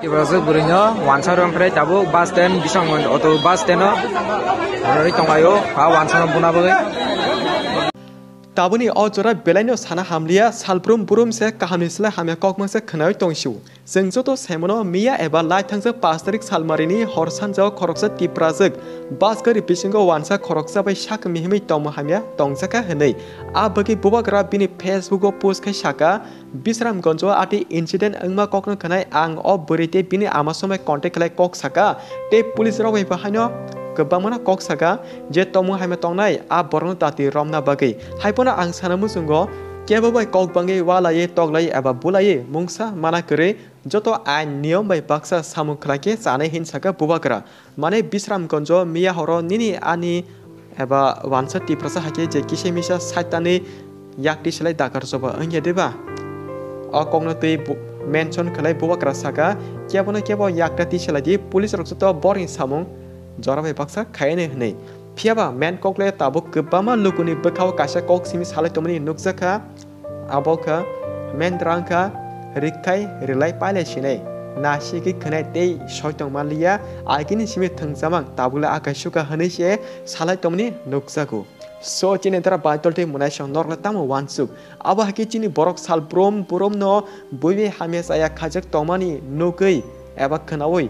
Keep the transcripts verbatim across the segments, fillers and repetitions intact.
Tiprajwk bwrwino wansa romphre tabuk bus stand bisong auto bus stand o rwi tonglaio, a wansa no buna bagwi. Tabukni o jora belaino sana hamliya, salbrum brum se kahamni slai hamya kokma se khwnawi tongsiu. Chwng joto saimano miya eba lai thangjak pash tarik salmarini hor sanjao khoroksa Tiprajwk bus gari bisingo wansa khoroksa bai sak mihimwi tongma hamya tongjakha hwnwi. A bagwi bubagra bini Facebook o post khai saka, Bisramganjo ati incident wngma kokno khwnai ang o bwrwi tei bini ama somai contact khlai kok saka tei police rok bai bo haino kwbangmano kok saka je tongmung hamya tongnai a borokno dati romna bagwi. Haiphano ang sana muchungo kebo bai kok bangwi walaiwi toklai eba bulaiwi mungsa mana kwrwi joto ain niyom bai baksa samung khlaikhe chanai hin saka bubagra. Mane Bisramganjo miya horo nini ani eba wansa Tiprasa hakhe je kisa misa saitanwi yak tisalai dakar choba wngya deba? O kokno twi bu-, mention khlai bubagra saka, kebono kebo yakta tisalai di, police rok joto borni samung jora bai baksa khaini hwnwi. Phiyaba main kok le tabuk kwbangma lukuni bwkhao kaisa kok simi salai tongmani nukjakha. Abo kha, Mendra wngkha, rikthai rwlai pailai sinai, nasigwi khwnai tei soi tong manliya, agini simi thwngchamang tabukle akai suka hwnwi se salai tongmani nukjago. So, chini dara baitol tei mwnaisong norokle tamo wansuk? Abo hakhe chini borok sal brum brumno buiwi hamya chaya khaijak tongmani nugwi eba khwnaui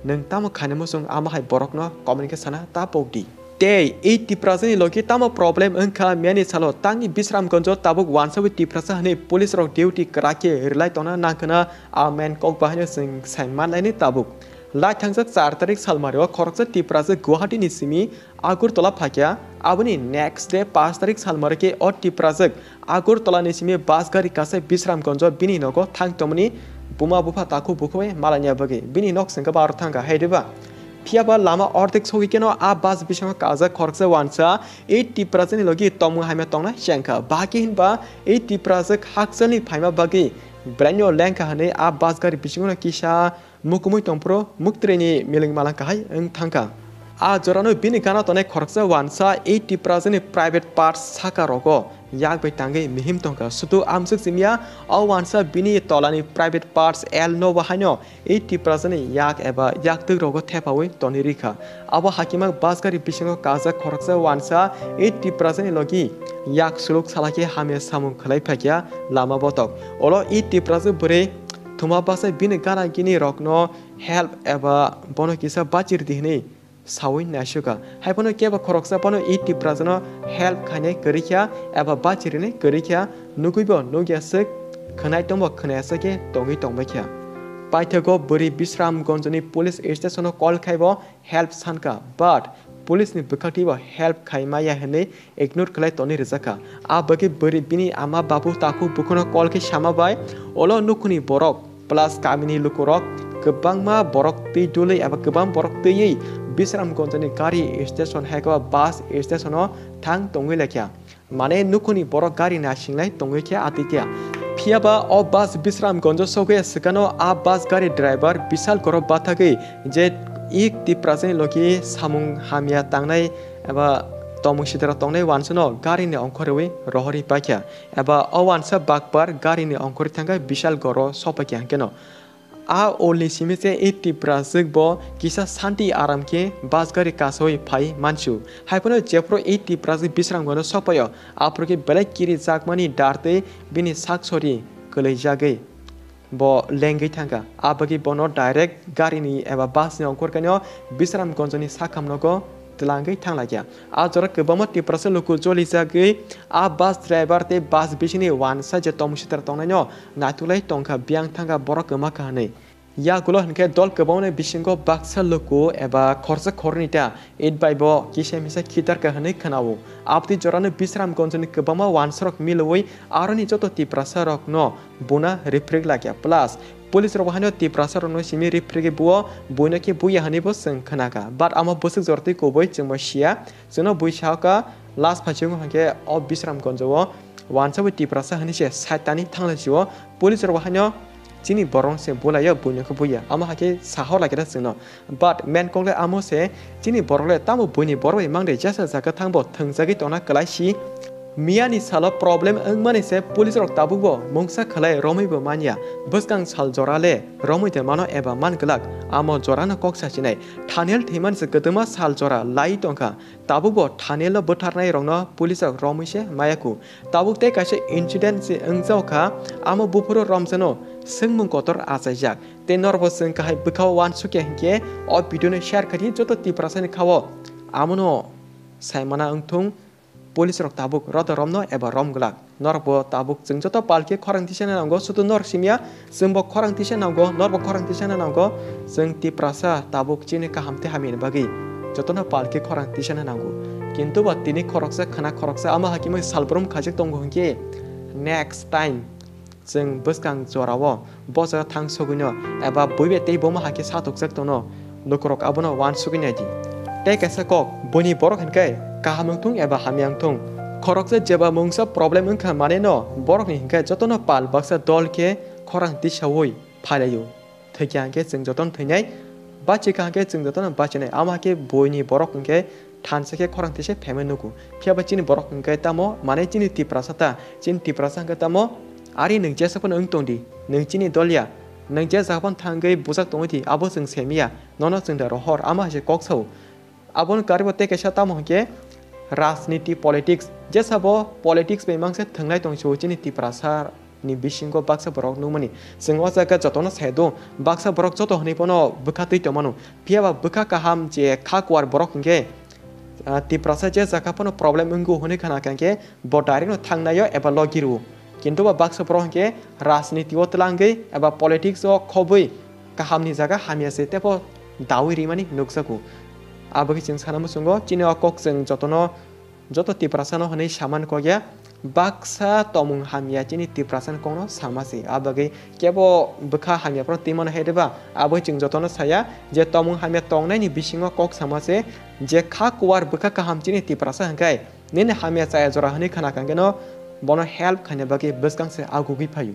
nwng tamo khainai muchung, amo hai borokno comment khe sana ta pokdi. Tei ei Tiprasani logi tamo problem wngkha, miyani salo tangni Bisramganjo tabuk wansawi Tiprasa hwnwi police rok duty kwrak khe rwlai tongna nangkhwna, a main kok bahaino chwng sai manlaini tabuk. Lai thangjak char tarik salmario khoroksa Tiprasa Guwahati ni simi Agartala phaikha, aboni next day pash tarik salmario khe o Tiprajwk Agartala ni simi bus gari kasai Bisramganjo bini nogo thang tongmani buma bupha takhuk bukhuk bai malanya bagwi bini nok sengkhe ba aro thangkha hai diba? Phiyaba lama ordek sogwi keno a bus bisingo kajak khoroksa wansa ei Tiprasani logi tongmung hamya tongna chengkha. Bahai khe hinba ei Tiprajwk hakchalni phaima bagwi belaino lengkha hwnwi a bus gari bisingono kisa mukumui tongphuru muktwrwini miling malang kahai wng thangkha. A jorano bini gana tongnai khoroksa wansa ei Tiprajwkni private parts saka rogo yak bai tangwi mihim tongkha. Sudu amswk simiya o wansa bini tolani private parts el nobo haino ei Tiprajwkni yak eba yaktwk rogo thepaui tonwi rikha. Abo hakima bus gari bisingo kajak khoroksa wansa ei Tiprajwkni logi yak suluk salakhe hamya samung khlai phaikha lama botok. Olo ei Tiprajwk bwrwi thuma bwsai bini gana gini rokno help eba bono kisa bachir di hwnwi saui naisukha. Haiphano kebo khoroksa phano ei Tiprajwkno help khainai kwrwi kha eba bachirinai kwrwi kha, nugwibo nukya swk, khwnai tongbo khwnaya swk khe tongwi tongbai kha. Paithago bwrwi Bisramganjni police station-o call khaibo help sankha, but police ni bwkhak twibo help khai maya hwnwi ignore khlai tonwi rwjakha. A bagwi bwrwi bini ama babu takhuk bukhukno call khe sama bai, olo nukhuni borok plus kamini lukurok kwbangma borok twi dului eba kwbang borok twiwi Bisramganjni gari station hai khe bus station-o thang tongwi laikha. Mane nukhuni borok gari nasinglai tongwi khe atwi khe. Phiyaba o bus Bisramganjo sogwi swkano a bus gari driver Bishal Goro bathagwi je ei Tiprajwkni logi samung hamya tangnai eba tongmung sitra tongnai wansano garini ongkhorwi rohorwi paikha. Eba o wansa bakpar garini ongkhorwi thangkha Bishal Goro sopaikha hwnkhe no. A olni simi se ei Tiprajwk bo kisa santi aram khe bus gari kasoi phai mansu. Haiphano jephuru ei Tiprajwk Bisramganjo sokpaio, aphuru khe belai kiri jakmani dar tei bini sak sori kwlwijagwi bo lengwi thangkha. A bagwi bono direct garini eba bus ni ongkhorkanio Bisramganjni sakham nogo twlangwi thanglaikha. A jora kwbangma Tiprasa luku jolijagwi a bus driver tei bus bisingni wansa je tongmung sitra tongnaino naitulai tongkha, biyang thangkha borok kwma kha hwnwi. Yagulo hwnkhe dol kwbangmani bisingo baksa luku eba khorsa khornwi ta it bai bo kisa misa khitarkha hwnwi khwnao. Aboni jorano Bisramganjni kwbangma wansarok milwi aroni joto Tiprasarokno buna riprik laikha. Plus, police rok haino Tiprasa rokno simi riprik buo, buino khe buya hwnwi bo chwng khnakha. But amo bwswk jortwi kubui chwngbo siya. Chwngno bui sahokha last phaichungo hwnkhe o Bisramganjo o wansa bai Tiprasa hwnwi se side tani thanglaisio. Police rok haino chini borok se bulaio, buino khe buya. Amo hakhe sahor laikha chwngno. But main kok le amo se, chini borok le tamo buini borok bai mangde jesa jaga thangbo thwngjagwi tongna kwlaisi. Miyani salo problem wngmani se police rok tabukbo mungsa khlai romwibo manya. Bwskang sal jora le romwi de mano eba man glak, amo jorano kok sachinai. Thaniel thwimani se kwtwma sal jora lai tongkha. Tabukbo Thaniel no bwtharnai rokno police rok romwi se mayaku. Tabuk tei kaisa incident se wngjaokha, amo buphuru romjano swngmung kotor achaijak. Tei norbo chwng kahai bwkhao uansukya hinkhe o video no share khaidi joto Tiprasani khao. Amono saimana wngthung. Police rok tabuk roda romno eba rom glak. Norok bo tabuk chwng joto palki khorang tisana nango, sudu nor simya, chwng bo khorang tisa nango, nor bo khorang tisana nango. Chwng Tiprasa tabuk chini kaham tei hamyani bagwi jotono palki khorang tisana nango. Kintu ba tini khoroksa khana khoroksa ama hakimwi salbrum khajak tongo hinkhe next time chwng bwskang jorao bo jaga thang sogwino eba buibai tei buma hakhe satokjak tono, lukurok abono uansugwi naidi. Tei kaisa kok, buini borok hinkhe kaham wngthung eba hamya wngthung, khoroksa jeba mungsa problem wngkha maneno borokni hinkhe jotono pal baksa dol khe khorang tisaui phailaio. Thwikha hinkhe chwng jotono thwinai, bachikha hinkhe chwng jotono bachinai. Ama hakhe buini borok hinkhe thansa khe khorang tisa phaima nugo. Phiya ba chini borok hinkhe tamo, mane chini Tiprasa ta, chini Tiprasa hinkhe tamo, ari nwng jesa phano wng tongdi, nwng chini dol ya, nwng je jaga phano thangwi bujak tongwi di, abo chwng semiya, nono chwng da rohor, ama hai se kok sao. Aboni karwi bo tei kaisa tamo hinkhe rajniti, politics, jesa bo politics bai mangse thwnglai tong sio chini Tiprasa ni bisingo baksa borok nukmani. Chwng o jaga jotono sai do, baksa borok joto hwnwi phano bwkha twi tongmano. Phiya ba bwkha kaham je kha kuar borok hinkhe, ah, Tiprasa je jaga phano problem wngo hwnwi khana kha hinkhe bo direct no thangnaio eba logi rwo. Kintu ba baksa borok hinkhe rajniti o twlangwi eba politics o khobwi kahamni jaga hamya se teibo dawi rimani nukjago. Aboni chwng sana muchungo chini o kok chwng jotono joto Tiprasano hwnwi samani kok ya, baksa tomung hamya chini Tiprasani kokno sama se. A bagwi kebo bwkha hamya phano twi mano hai de ba? Aboni chwng jotono saya je tomung hamya tongnaini bisingo kok sama se, je kha kuar bwkha kaham chini Tiprasa hwnkhe nini hamya chaya jora hwnwi khana kha khe no bono help khaina bagwi bwskang se agugwi phaio.